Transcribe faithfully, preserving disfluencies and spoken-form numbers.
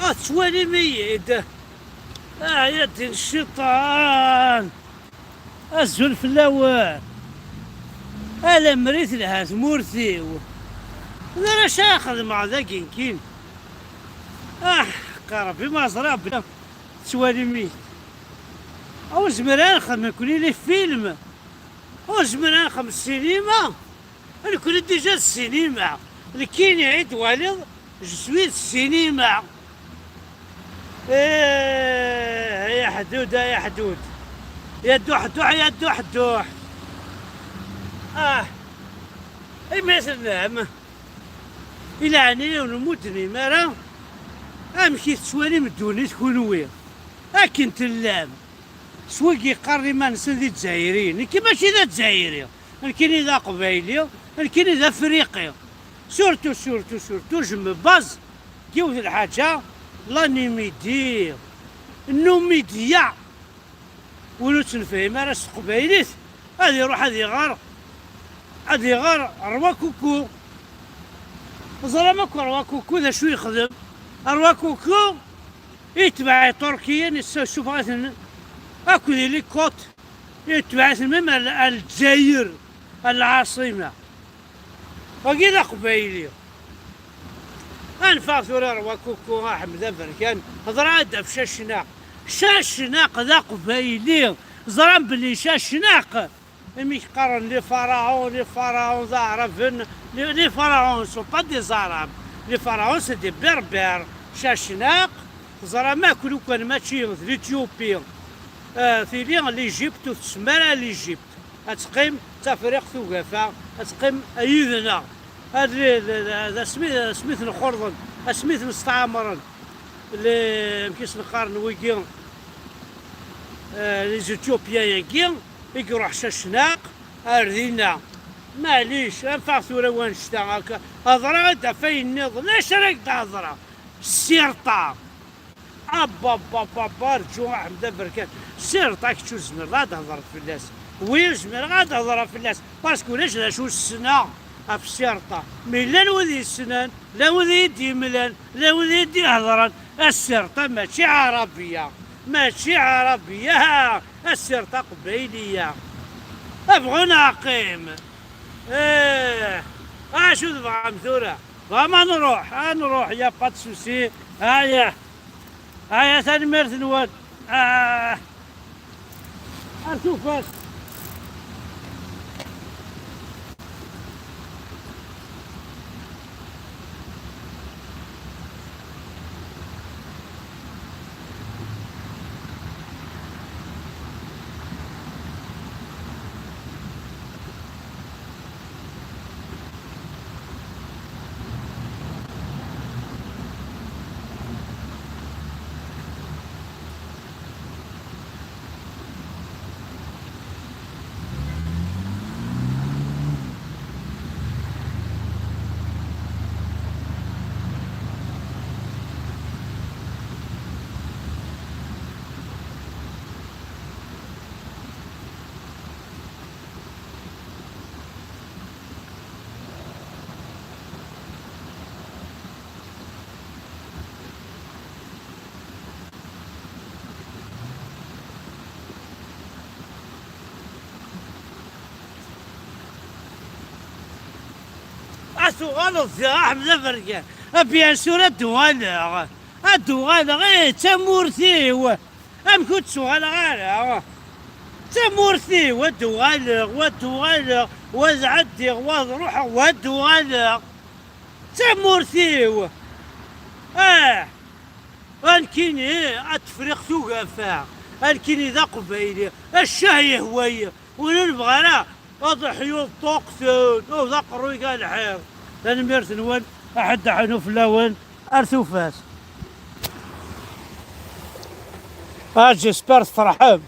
Tettwalim-iyi-d? Ah, ya ddin cciṭan! Azul fell-awen! Alammer i telha tmurt-iw! D acu ara xedmeɣ dagi nekkini? Ah, ḥeqqa Rebbi, ma ẓriɣ belli tettwalim-iyi-d. Ur nezmir ara nxeddem nekkni les films. Ur nezmir ara nxeddem ssinima. Nekkni déjà d ssinima. Nekkini i d-twaliḍ, je suis de cinéma. Eh, ay aḥdud, ay aḥdud. Ya dduḥ dduḥ, ya dduḥ dduḥ. Ah, imi tellam, i leɛnaya-nwen ur d-tennim ara amek i tettwalim ddunit kunwi. Akken tellam. S wigi yeqqaren iman-nsen d Izzayriyen. Nekki mačči d Azzayri. Nekkini d Aqbayli. Nekkini d Afriqi. Surtout, surtout, surtout, je me base deg yiwet n lḥaǧa, la Numidie. Numidya. Win ur tt-nefhim ara s teqbaylit, ad iruḥ ad iɣer, ad iɣer Rwakuku. Teẓram akk Rwakuku d acu yexdem? Rwakuku itbeɛ Iṭurkiyen, yessufeɣ-iten akk di likot, itbeɛ-iten même ar, ar Lezzayer, ar lɛaṣima. Wagi d aqbayli. Anef-aɣ tura Rwakuku, a Ḥmed Aberkan, hedṛeɣ-d ɣef Cacnaq. Cacnaq d aqbayli. Ẓran belli Cacnaq, imi k-qqaren les pharaons, les pharaons d aɛraben, les, les pharaons ne sont pas des arabes, les pharaons c'est des berbères. Cacnaq, teẓram akk lukan mačči d l'Éthiopie, euh, tili l'Égypte ur tsemma ara l'Égypte. Ad teqqim d Tafriqt Ugafa, ad teqqim yid-neɣ. Ad, d, d, d asmi, asmi ten-xurḍen, asmi ten-stɛamren, le, amek i sen-qqaren wigi, eh, les Éthiopiens-agi, i iruḥ Cacnaq ar dinna. Maɛlic, anef-aɣ tura wanect-a akka. Hedṛeɣ-d ɣef wayen nniḍen, acu ara k-d-hedṛeɣ? Ssirṭa. Ababababa, rǧu a Ḥmed Aberkan. Ssirṭa kečč ur tezmireḍ ad d-thedreḍ fell-as. Wi ur zmireɣ ad d-hedreɣ fell-as, parce que ulac d acu ssneɣ ɣef Ssirṭa. Mi llan wid yessnen, llan wid i yi-d-yemlan, llan wid i yi-d-ihedren. A Ssirṭa mačči Ɛarabiya, mačči Ɛarabiya, a Ssirṭa Qbayliya. Abɣu neɣ qqim. Eh, acu tebɣam tura? Tebɣam ad nruḥ? Ad nruḥ, y a pas de souci. Aya. Aya, tanemmirt-nwen. Ah. Ar tufat. Ad tuɣaleḍ ziɣ a Ḥmed Aberkan. Ah, bien sûr, ad d-uɣaleɣ. Ad d-uɣaleɣ, eh, d tamurt-iw. Amek ur d-ttuɣaleɣ ara? D tamurt-iw, ad d-uɣaleɣ, wa ad d-uɣaleɣ, wa ad ɛeddiɣ, wa ad ruḥeɣ, wa ad d-uɣaleɣ. D tamurt-iw. Ah, a nekkini, a Tefriqt Ugafa, a nekkini d Aqbayli, a ccah yehwa-yi. Ur nebɣi ara ad ḥyuḍ ṭuqten, ur d aqerruy kan lḥiḍ. Tanemmirt-nwen, aḥeddaḥ anu fell-awen, ar tufat. Ah, j'espère tferḥem.